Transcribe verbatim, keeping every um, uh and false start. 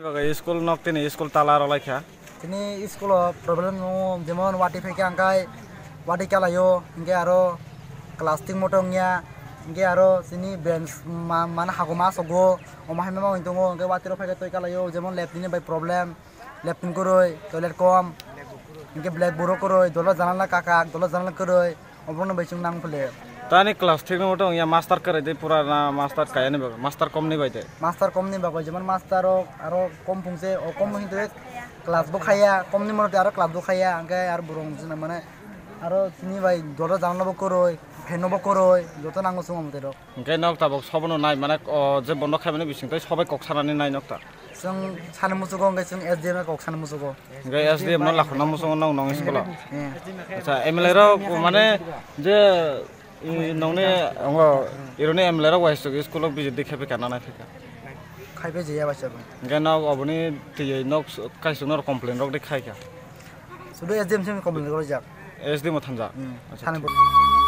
Bagwi school nok tini school tala rwlaikha. Tini school o problem tongo, jemon watwi phaikha hwnkhe watwi kalaio, hwnkhe aro class thik moto wngya, hwnkhe aro tini bench ma-, mane haguma asogo, omo hai ma wng tongo, hwnkhe watwi rok phaikhe twi kalaio, jemon lab tini bai problem, lab tini kwrwi, toilet kom, hwnkhe blackboard o kwrwi, dolo janala kakak, dolo janala kwrwi. Obono bai chwng nang phile. Tani class three ni moto wngya master kwrwi de pura na master kaya ni bagwi, master kom ni bai de. Master kom ni bagwi, jemon master rok aro kom phungse, o kom hintu class bo khaya, kom ni mono aro class bo khaya, hwnkhe aro borok wng sina mane aro tini bai dolo janala bo kwrwi, fan no bo kwrwi, joto nango chwng omo twi rok. Hwnkhe nok tabok sobono nai mane o je bondo khaimani bising tei sobai kok sanani nai nok ta. Chwng sani muchugo hwnkhe chwng S D M kok sani muchugo. Hwnkhe S D M no lakhorna muchungo nok nong school o. Eh. Acha, M L A rok mane je i nongni ongo ironi M L A rok wai school o visit di khepe kana nai phika. Khaipe je yaba chabo. Hwnkhe nok oboni tiyoi nok kaisuk no complain rok di khaika. Sudu S D M simi complain rok jak. S D M o thanjak. Hmm. Acha, thani thik.